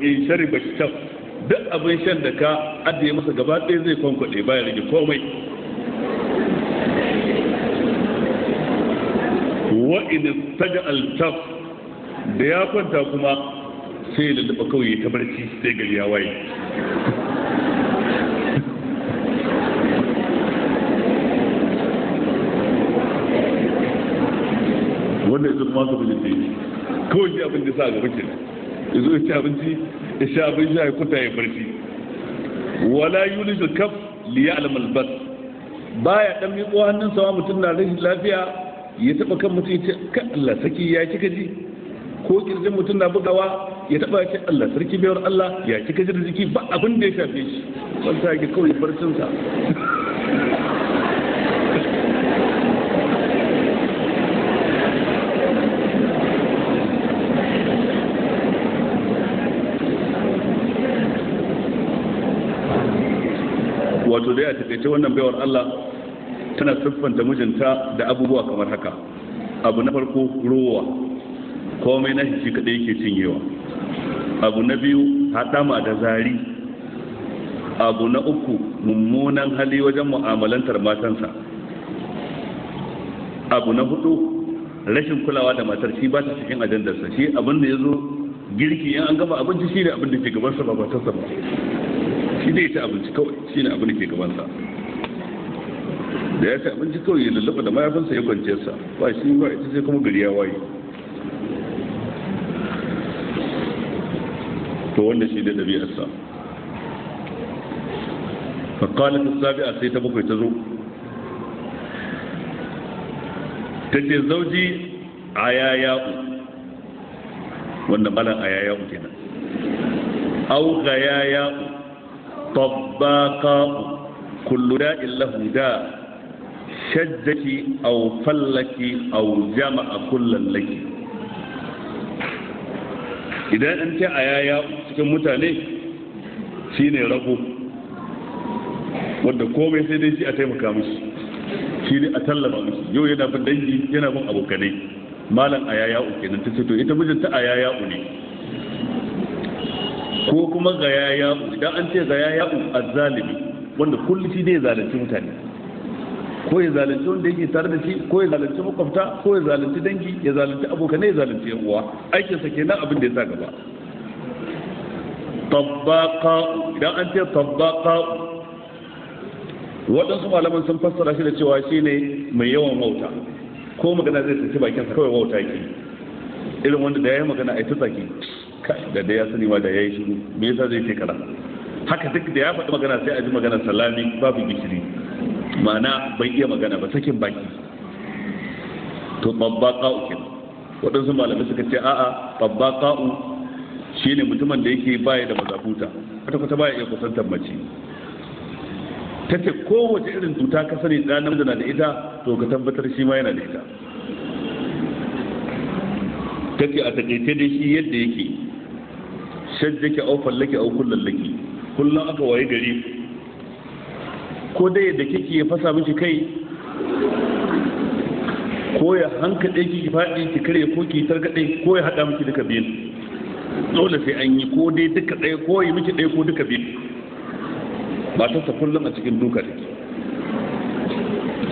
in shariba shaf, duk abin shan da ka ajiye masa gaba ɗaya zai kwankwaɗe baya rage komai. Wa in istaja al-taf, da ya kwanta kuma sai ya lulluɓa kawai ta barci sai gari ya waye. Wanda ya kuma su bijin da kawai shi abin da sa gaba kenan, ya zo ya ci abinci ya sha abin sha ya kwanta ya barci. Wala yuliju kaf li ya'lam al-bas, baya dan miƙo hannunsa wa mutum na rashin lafiya ya taba kan mutum ya ce ka Allah sarki ya kika ji, ko kirjin mutum na bugawa ya taba ya ce Allah sarki bayar Allah ya kika ji da jiki, ba abin da ya shafe shi, wanda yake kawai barcin sa. Wato dai a takaice wannan baiwar Allah tana siffanta mijinta da abubuwa kamar haka. Abu na farko, rowa, komai na shi kadai yake cinyewa. Abu na biyu, haɗama da zari. Abu na uku, mummunan hali wajen mu'amalantar matansa. Abu na hudu, rashin kulawa da matar, shi ba ta cikin ajandarsa, shi abin da ya zo girki in an gama abinci shi ne abin da ke gabansa ba matarsa ba, shi ne ya ci abinci kawai, shi ne abin da ke gabansa. Da ya ci abinci kawai ya lulluɓa da mayafinsa ya kwance sa, ba shi ba ita, sai kuma gari ya waye. To wanda shi da ɗabi'arsa. Faƙalat sabi'a, sai ta bakwai ta zo ta ce zauji ayaya'u, wannan malam ayaya'u kenan, au gayaya'u tabbaqa'u kullu da'in lahu da, shajjaki aw fallaki aw jama'a kullan laki. Idan an ce ayaya cikin mutane shine rago, wanda komai sai dai shi a taimaka mishi, shi ne a tallafa mishi, yau yana bin dangi yana bin abokanai, malam ayaya'u kenan. Ta ce to ita mijinta ayaya'u ne, ko kuma gayaya'u. Idan an ce gayaya'u azzalimi, wanda kullu shi ne ya zalunci mutane, ko ya zalunci wanda yake tare da shi, ko ya zalunci makwabta, ko ya zalunci dangi, ya zalunci abokanai, ya zalunci yan uwa, aikinsa kenan abin da ya sa gaba. Tabbaqa, idan an ce tabbaqa, waɗansu malaman sun fassara shi da cewa shine mai yawan wauta, ko magana zai saki bakinsa kawai wauta yake, irin wanda da ya yi magana a yi ta tsaki, da da ya sani ma da ya yi shiru, me yasa zai ce kaza haka, duk da ya faɗi magana sai a ji magana salami babu gishiri, ma'ana bai iya magana ba, sakin baki. To tabbaqa'u kenan. Waɗansu malamai suka ce a'a, tabbaqa'u shine mutumin da yake baya da mazabuta, kwata kwata baya iya kusantar mace. Ta ce kowace irin cuta ka sani ɗan namiji na da ita, to ka tabbatar shi ma yana da ita. Ta ce a takaice dai shi yadda yake, shajjake au fallake au kullallaki, kullum aka waye gari ko dai yadda kike ya fasa miki kai, ko ya hankaɗe ki faɗi ki kare, ko ki targaɗe, ko ya haɗa miki duka biyun. Dole sai an yi ko dai duka ɗaya, ko yi miki ɗaya ko duka biyun. Matarsa kullum a cikin duka take,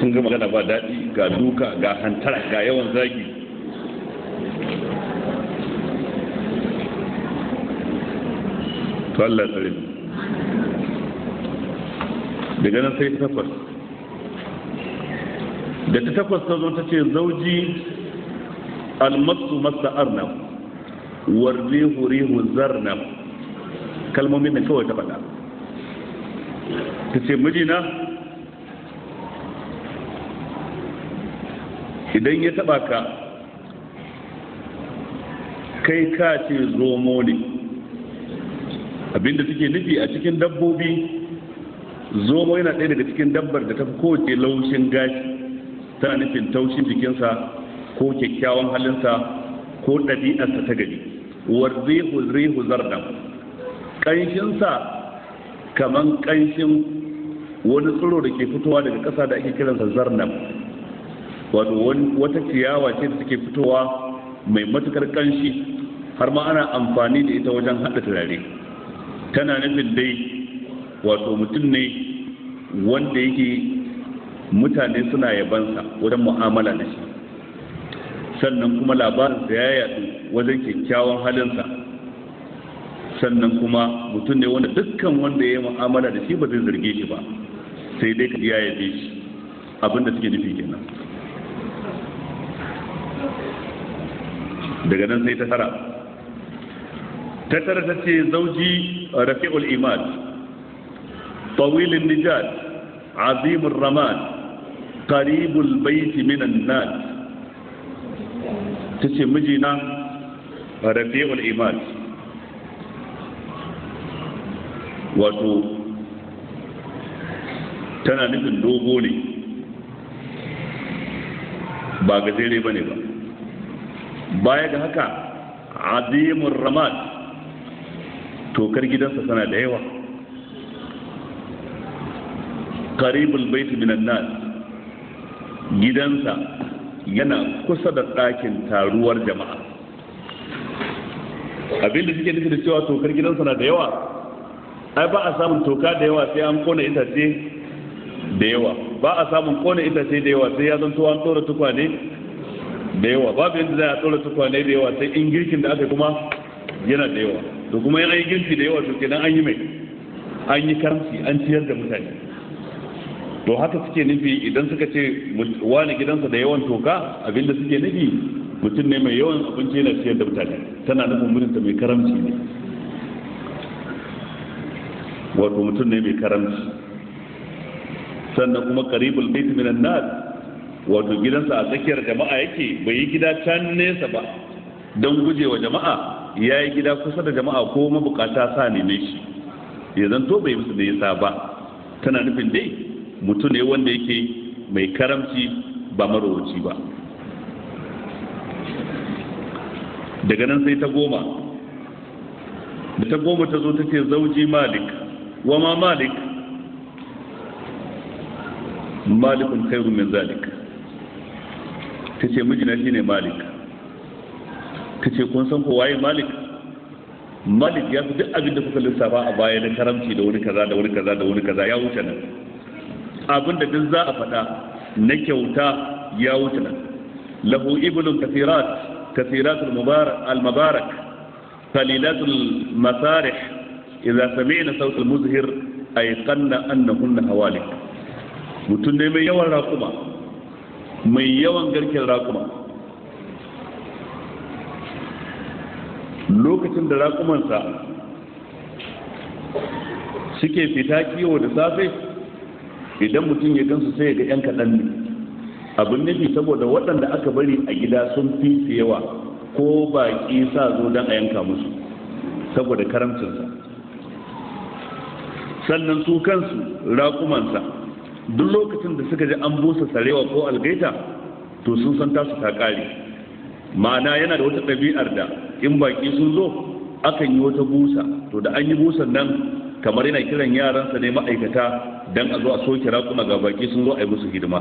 sun ga magana ba daɗi, ga duka, ga hantara, ga yawan zagi. To Allah tsare mu. Daga nan sai takwas, da ta takwas ta zo ta ce zauji almasu masa arnab warrihu rihu zarnab, kalmomin da kawai ta faɗa. Ta ce mijina idan ya taɓa ka kai ka ce zomo ne. Abinda take nufi a cikin dabbobi, zomo yana ɗaya daga cikin dabbar da ta fi kowace laushin gashi, tana nufin taushin jikinsa ko kyakkyawan halinsa ko ɗabi'arsa ta gari. Warrihu rihu zardam, ƙanshinsa kaman ƙanshin wani tsiro da ke fitowa daga ƙasa da ake kiransa zarnam, wato wata ciyawa ce da take fitowa mai matukar ƙanshi. Har ma ana amfani da ita wajen haɗa turare. Tana nufin dai wato mutum ne wanda yake mutane suna yabansa wajen mu'amala da shi, sannan kuma labarinsa ya yaɗu wajen kyakkyawan halinsa, sannan kuma mutum ne wanda dukkan wanda ya yi mu'amala da shi ba zai zarge shi ba, sai dai ka ya yabe shi. Abinda suke nufi kenan. Daga nan sai ta tara. Ta tara ta ce zauji rafi'ul imad, tawilin nijad, azimur ramad, qaribul baiti minan nas. Ta ce mijina rafi'ul imad, wato tana nufin dogo ne, ba gajere bane ba. Baya ga haka azimur ramad, tokar gidansa tana da yawa. Qaribul bait minan nas, gidansa yana kusa da ɗakin taruwar jama'a. Abinda suke nufi da cewa tokar gidansa na da yawa, ai ba a samun toka da yawa sai an kona itace da yawa, ba a samun kona itace da yawa sai ya zanto an tsora tukwane da yawa, babu yadda za a tsora tukwane da yawa sai in girkin da aka kuma yana da yawa. To kuma in an yi girki da yawa to kenan an yi mai, an yi karamci, an ciyar da mutane. To haka suke nufi idan suka ce wani gidansa da yawan toka, abinda suke nufi mutum ne mai yawan abinci yana ciyar da mutane. Tana nufin mutunta mai karamci ne, wato mutum ne mai karamci. Sannan kuma qaribul bait minan nas, wato gidansa a tsakiyar jama'a yake, bai yi gida can nesa ba don gujewa jama'a, ya yi gida kusa da jama'a ko mabukata sa neme shi, ya zanto bai musu nesa ba. Tana nufin dai mutum ne wanda yake mai karamci ba marowaci ba. Daga nan sai ta goma. Da ta goma ta zo ta ce zauji malik, wa ma malik, malikun khairu min zalik. Ta ce mijina shine malik. Ta ce kun san ko waye malik? Malik ya fi duk abin da kuka lissafa a baya na karamci da wani kaza da wani kaza da wani kaza, ya wuce nan. Abin da duk za a faɗa na kyauta ya wuce nan. Lahu iblun kathirat, kathirat al-mubarak, qalilat al-masarih, idza sami'na sawt al-muzhir ayqanna annahunna hawalik. Mutum ne mai yawan raƙuma, mai yawan garken raƙuma. Lokacin da raƙumansa suke fita kiwo da safe, idan mutum ya gansu sai ya ga 'yan kaɗan ne. Abin nufi saboda waɗanda aka bari a gida sun fi su yawa, ko baƙi sa zo don a yanka musu saboda karamcinsa. Sannan su kansu raƙumansa duk lokacin da suka ji an busa sarewa ko algaita, to sun san tasu ta ƙare. Ma'ana yana da wata ɗabi'ar da in baƙi sun zo akan yi wata busa, to da an yi busan nan kamar yana kiran yaransa ne ma'aikata don a zo a soke raƙuma, ga baƙi sun zo a yi musu hidima.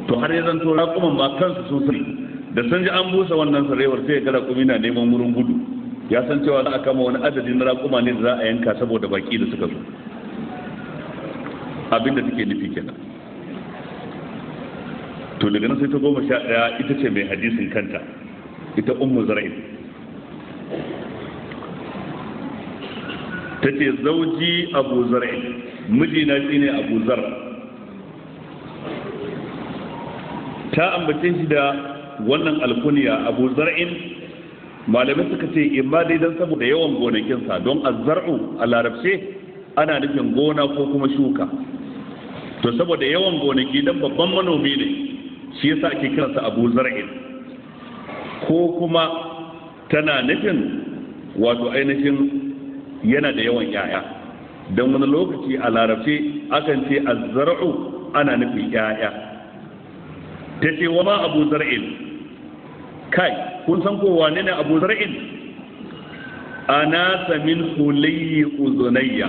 To har ya zanto raƙuman ma kansu sun sani, da sun ji an busa wannan sarewar sai ya ga raƙumi na neman wurin gudu, ya san cewa za a kama wani adadin raƙuma ne da za a yanka saboda baƙi da suka zo. Abin da take nufi kenan. To daga nan sai ta 11, ita ce mai hadisin kanta, ita Ummu Zar'in. Ta ce zauji Abu Zar'in, mijina shine Abu Zar. Ta ambace shi da wannan alkuniya Abu Zar'in. Malamai suka ce imma dai dan saboda yawan gonakinsa, don azzar'u a larabce ana nufin gona ko kuma shuka. To saboda yawan gonaki, dan babban manomi ne, shi yasa ake kiransa Abu Zar'in. Ko kuma tana nufin wato ainihin yana da yawan yaya, don wani lokaci a larabce akan ce azzar'u ana nufin yaya. Ta ce wa ma Abu Zar'in, kai kun san ko wane ne Abu Zar'in? Anasa min hulayyi uzunayya,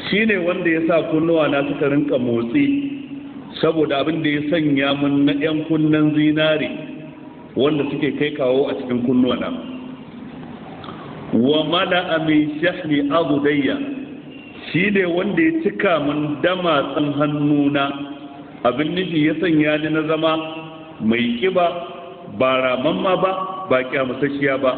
shine wanda ya sa kunnuwa na suka rinka motsi saboda abin da ya sanya mun na yan kunnen zinare wanda suke kai kawo a cikin kunnuwa na. Wa mala'a min shahmi adudayya, shi ne wanda ya cika mun damatsan hannuna, abin nufi ya sanya ni na zama mai kiba, ba ramamma ba, ba kyamusasshiya ba.